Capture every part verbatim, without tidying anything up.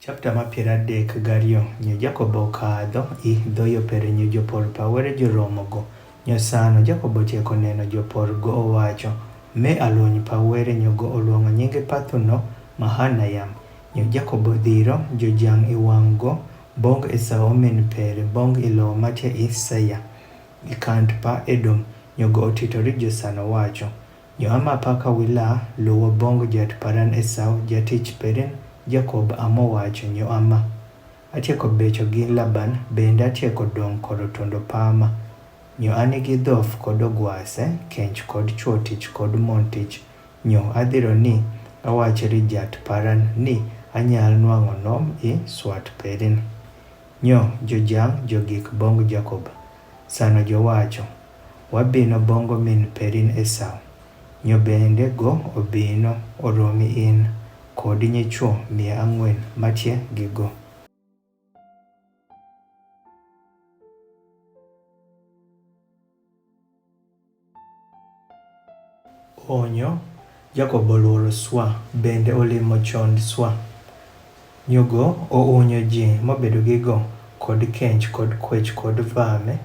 Chapta ma piero adek gariyo. Nyo Jakobo okadho i dho yo pere nyo jopor pa were joromogo. Nyo sano Jakobo otieko neno jopor go owacho, me alony pa were nyo go oluongo nyinge pathuno Mahanayam. Nyo Jakobo odhiro jojang' i wang' go, bong Esau omin pere, bong i lo matie i Seir, i kand pa Edom. Nyo go otitori josano owacho, nyo ama paka wila luwo bong jat paran Esau, jatich perin Jakob amowacho, nyo ama atieko becho gi Laban, bende atieko dong' korotundo pama. Nyo anigi dhof kod ogwase, kench kod chwo tich kod mon tich. Nyo adhiro ni awach ri jat paran ni anyal nwang'o nom i swat perin. Nyo jojang' jogik bong Jakob. Sano jowacho, wabino bong min perin Esau. Nyo bende go obino oromi in kod nyichwo mia ang'wen matie gi go. Onyo Jakobo oluoro swa, bende olimo chond swa. Nyo go ounyo ji mobedo gi go kod kench kod kwech kod vame,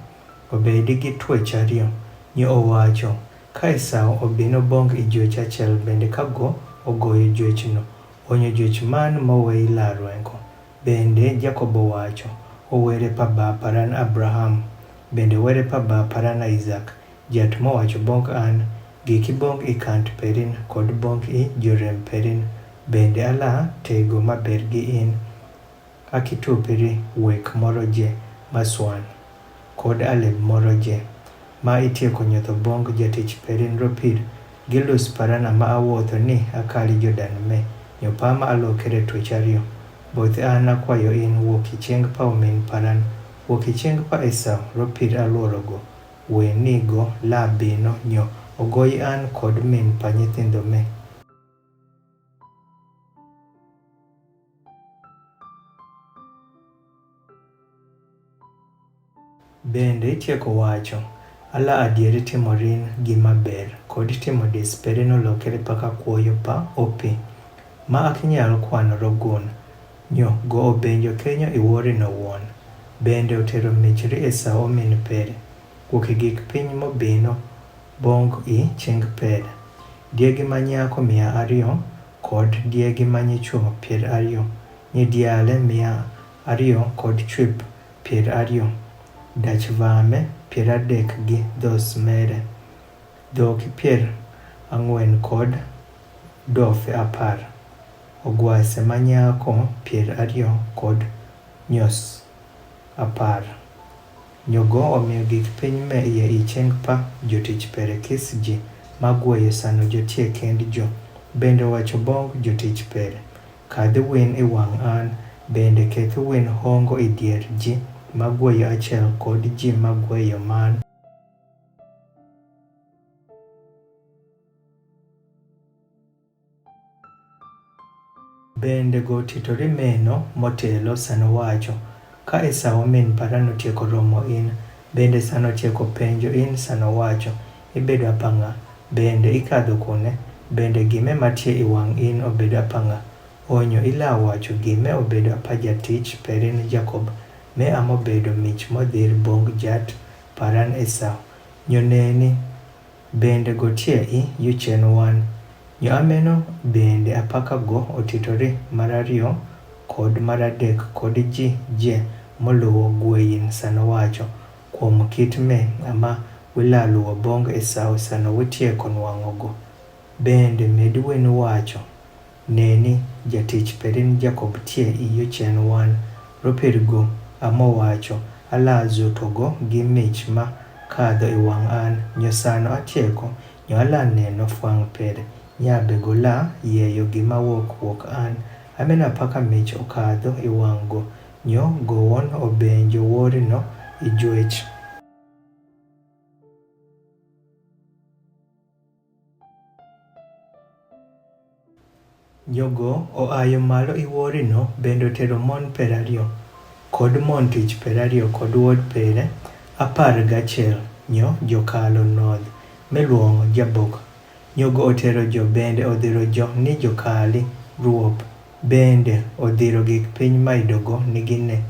obedi gi twech ariyo. Nyo owacho, ka Esau obino bong i jwech achiel bende ka go ogoyo jwechno, onyo jwech man moweyi lar weng'o. Bende Jakobo owacho, owere pa ba paran Abraham, bende were pa ba paran Isaac, jat mowacho bong an, giki bong i kand perin kod bong i jorem perin, bende ala tego maber gi in. Akitupiri wek moro je maswan kod aleb moro je, ma itieko nyotho bong jatich perin ropir, gilus paran ama awuotho ni akali Jordan me, nyo pama alokere twech ariyo. Both an akwayo in wuo kicheng pa omin paran, wuo kicheng pa Esau, ropir aluorogo. We ni go la bino nyo ogoyi an kod min pa nyithindo me. Bende itieko wacho, ala adieri timo rin gima ber, kod timo dis perin olokere paka kuoyo pa opi, ma akinyal kwano rogun. Nyo go obenjo kenyo i wuorino wuon. Bende otero mich ri Esau omin pere, wuok i gik piny mobino bong i ching pere. Diegi ma nyako mia ariyo, kod diegi ma nyichwo pier ariyo, nyidiale mia ariyo kod chwip pier ariyo, dach vame pier adek gi dhos mere, dhoki pier ang'wen kod dofe apar, ogwase ma nyako pier ariyo kod nyos apar. Nyo go omiyo gik piny me iye i cheng pa jotich pere kis ji ma gweyo sano jotie kend jo, bende wacho bong jotich pere, kadhi win i wang' an, bende kethi win hongo i dier ji ma gweyo achiel kod ji ma gweyo man. Bende go titori meno motelo sano wacho, ka Esau min paran otieko romo in, bende sano tieko penjo in sano wacho, ibedo apa ng'a, bende ikadho kune, bende gime matie i wang' in obedo apa ng'a? Onyo ila wacho gime obedo apa jatich perin Jakob, me amo bedo mich modhir bong jat paran Esau. Nyo neni, bende gotie i yuchen wan. Nyo ameno bende apaka go otitori mar ariyo kod mar adek kod ji je moluwo gweyin sano wacho, kuom kit me ama wila luwo bong Esau sano witieko nwang'o go. Bende medi win wacho, neni, jatich perin Jakob tie i yuchen wan. Ropir go amo wacho, ala zuto go gi mich ma kadho i wang' an, nyo sano atieko, nyo ala neno fwang' pere, nyabe go la yeyo gima wuok wuok an. Amena paka mich okadho i wang' go, nyo gowon obenjo wuorino i jwech. Nyo go oayo malo i wuorino bende otero mon per ariyo, kod mon tich per ariyo kod wuod pere apar gachiel, nyo jokalo nodh, miluongo Jabok. Nyo go otero jo bende odhiro jo ni jokali ruop. Bende odhiro gik piny ma idogo nigi ne,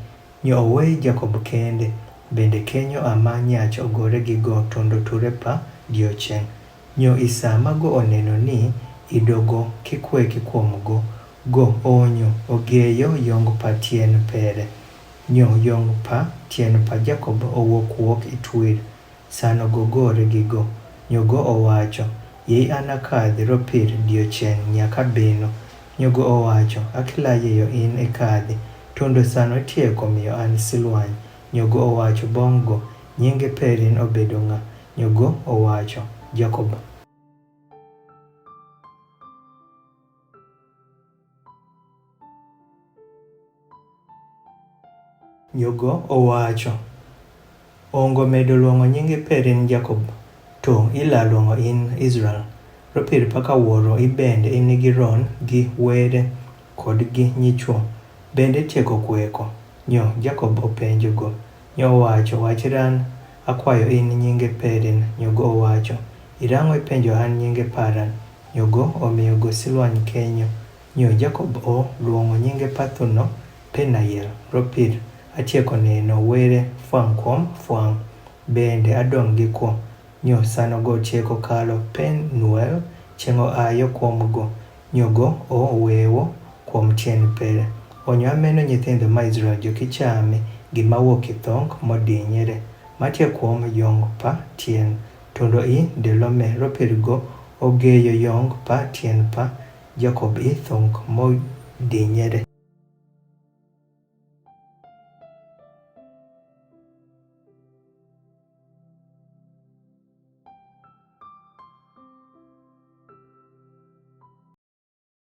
nyo owe Jakob kende. Bende kenyo ama nyach ogore gi go tundo ture pa diocheng. Nyo isa ma go oneno ni idogo kikweki kuom go, go onyo ogeyo yong pa tien pere. Nyo yong pa tien pa Jakob owuok wuok itwir. Sano go gore gi go. Nyo go owacho, yei an akadhi ropir diocheng nyaka bino. Nyo go owacho, akilayeyo in ikadhi. Tundo sano itieko miyo an silwany. Nyo go owacho bong go, nyinge perin obedo nga? Nyo go owacho, Jakob. Nyo go owacho, ongo medo luongo nyinge perin Jakob, to ila luongo in Israel. Ropir paka wuoro ibende inigi ron gi were kod gi nyichwo. Bende tieko kweko? Nyo Jakob openjo go. Nyo owacho, wach ran akwayo in nyinge perin. Nyo go owacho, irango ipenjo an nyinge paran? Nyo go omiyo go silwany kenyo. Nyo Jakob o luongo nyinge pathuno Penayel. Ropir atieko neno were fwang kuom fwang. Bende adong gi kwo. Nyo sano go tieko kalo Penuel, chengo ayo kuom go. Nyo go o wewo kuom tien pere. Onyo ameno nyithindo ma Israel jo kichami gi ma wuok ithong modinyere. Matie kuom yong pa tien. Tundo i delome ropir go ogeyo yong pa tien pa Jakob ithong modinyere.